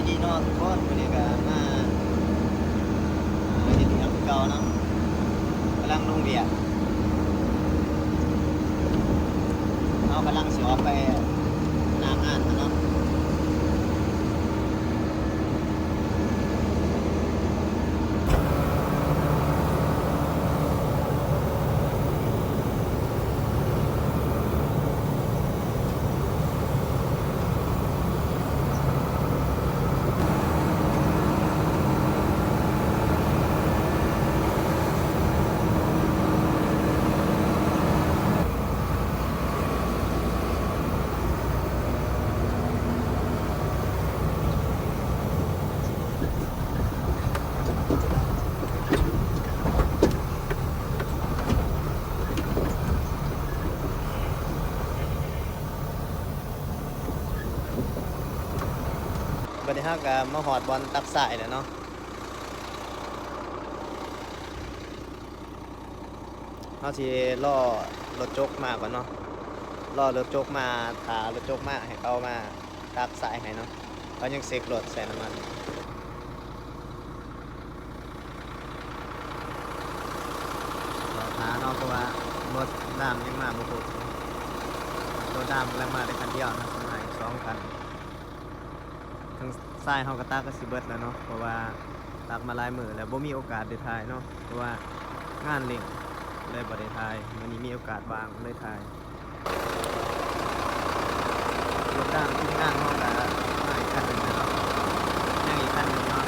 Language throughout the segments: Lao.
ດີເນາະທຸກຄົນ, ມື້ນີ້ກໍມາ ເຮັດວຽກຄືເກົ່າເນາະ, ກຳລັງລົງວຽກ. ເຮົາກຳລັງຊິອອກໄປໜ້າງານຫັ້ນເນາະ. ບັດນີ້ເຮົາກໍມາຮອດບ່ອນຕັກຊາຍແລ້ວເນາະ. ເຮົາຊິລໍລົດຈົກມາກ່ອນເນາະ, ລໍລົດຈົກມາ, ຖ້າລົດຈົກມາໃຫ້ເຂົາມາຕັກຊາຍໃຫ້ເນາະ, ເຂົາຍັງເຊັກລົດໃສ່ນ້ຳມັນ. ລໍຖ້າເນາະ, ເພາະວ່າລົດດາມຍັງມາບໍ່ຄົບ, ລົດດາມກຳລັງມາໄດ້ຄັນດຽວເນາະ, ມາອີກສອງຄັນ. ທັງຊາຍເຮົາກໍຕັກກໍຊິເບິດແລ້ວເນາະ, ເພາະວ່າຕັກມາຫຼາຍມື້ແລ້ວ ບໍ່ມີໂອກາດໄດ້ຖ່າຍເນາະ, ເພາະວ່າງານເລັ່ງ ເລີຍບໍ່ໄດ້ຖ່າຍ. ມື້ນີ້ມີໂອກາດວ່າງ ເລີຍຖ່າຍ. ລົດນ້ຳທີມງານເຮົາກໍມາອີກຄັນໜຶ່ງແລ້ວເນາະ, ຍັງອີກຄັນໜຶ່ງເນາະ.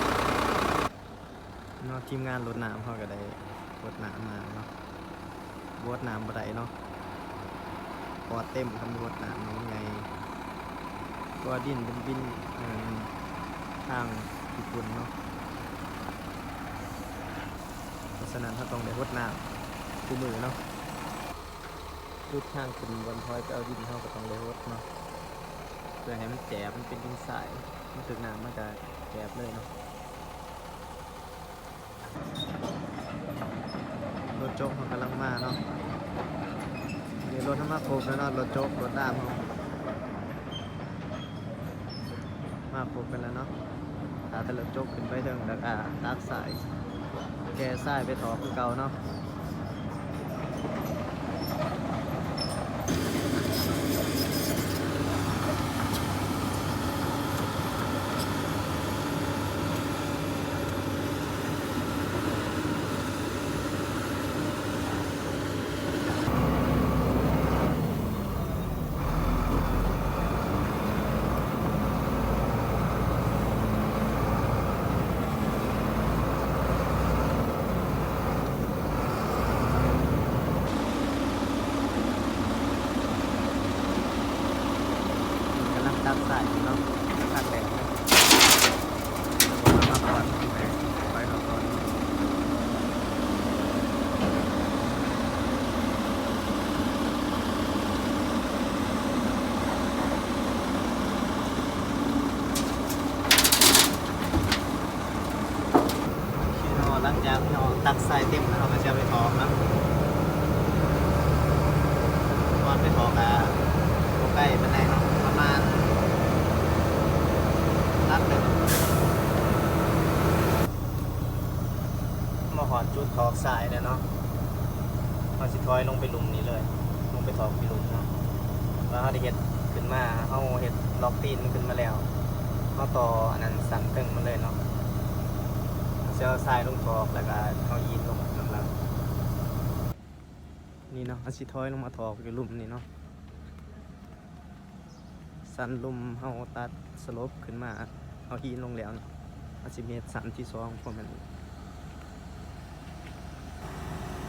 ເນາະ ທີມງານລົດນ້ຳເຮົາກໍໄດ້ຫົດນ້ຳມາເນາະ, ບໍ່ຫົດນ້ຳບໍ່ໄດ້ເນາະ, ເພາະວ່າເຕັມ, ຄັນບໍ່ຫົດນ້ຳມັນໃຫຍ່ ເພາະວ່າດິນເປັນດິນ ເອີ່ ທາງຂີ້ຝຸ່ນເນາະ, ເພາະສະນັ້ນເຮົາຕ້ອງໄດ້ຫົດນ້ຳຄູ່ມື້ເນາະ. ຈຸດທາງຂຶ້ນບ່ອນຖອຍໄປເອົາດິນ ເຮົາກໍຕ້ອງໄດ້ຫົດເນາະ ເພື່ອໃຫ້ມັນແຈບ, ມັນເປັນດິນຊາຍ, ມັນຖືກນ້ຳມັນກໍແຈບເລີຍເນາະ. ລົດຈົກເຮົາກຳລັງມາເນາະ, ນີ້ລົດເຮົາມາຄົບແລ້ວເນາະ, ລົດຈົກ ລົດດາມເຮົາ ມາຄົບກັນແລ້ວເນາະ. ຖ້າແຕ່ລົດຈົກຂຶ້ນໄປເທິງ ແລ້ວກໍຕັກຊາຍ ແກ່ຊາຍໄປຖອກຄືເກົ່າເນາະ. ກຳລັງຕັກຊາຍຢູ່ເນາະ, ຄັນແດດເລີຍ. ມາກ່ອນ ໄປເຂົ້າກ່ອນ. ໂອເຄເນາະ, ຫຼັງຈາກທີ່ເຮົາຕັກຊາຍເຕັມແລ້ວ ເຮົາກໍຊິເອົາໄປຖອກເນາະ. ກ່ອນໄປຖອກກໍບໍ່ໄກປານໃດເນາະ, ປະມານຫຼັກໜຶ່ງ. ມາຮອດຈຸດຖອກຊາຍແລ້ວເນາະ, ເຮົາຊິຖອຍລົງໄປລຸ່ມນີ້ເລີຍ, ລົງໄປຖອກຢູ່ລຸ່ມເນາະ. ວ່າເຮົາໄດ້ເຮັດຂຶ້ນມາ, ເຮົາເຮັດລັອກຕີນມັນຂຶ້ນມາແລ້ວ, ເຮົາຕໍ່ອັນນັ້ນຊັ້ນເທິງມາເລີຍເນາະ. ຊິເອົາຊາຍລົງຖອກ ແລ້ວກໍເອົາຫີນລົງນຳຫຼັງ. ນີ້ເນາະ, ເຮົາຊິຖອຍລົງມາຖອກຢູ່ລຸ່ມນີ້ເນາະ. ຊັ້ນລຸ່ມເຮົາຕັດສະຫຼົບຂຶ້ນມາ, ເອົາຫີນລົງແລ້ວເນາະ, ເຮົາຊິເຮັດຊັ້ນທີສອງ ເພາະມັນ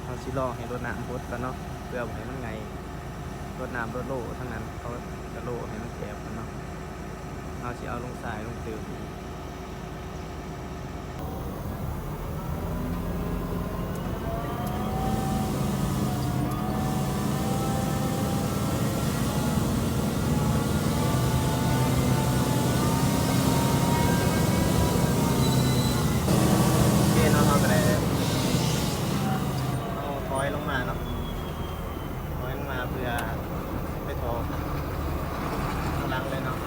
ເຮົາຊິລໍໃຫ້ລົດນ້ຳຫົດກ່ອນເນາະ ເພື່ອບໍ່ໃຫ້ມັນໄຫງ. ລົດນ້ຳລົດໂລທາງນັ້ນ ເຂົາຈະໂລໃຫ້ມັນແຄບກ່ອນເນາະ. ເຮົາຊິເອົາລົງຊາຍລົງຕື່ມອີກ. ໂອເຄເນາະ, ເຮົາກໍໄດ້ ເຮົາຖອຍລົງມາເນາະ. ຖອຍມາເພື່ອໄປຖອກຫຼັງເລີຍເນາະ.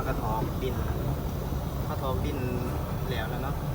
ເຮົາຖອກດິນ ເຮົາຖອກດິນແລ້ວແລ້ວເນາະ.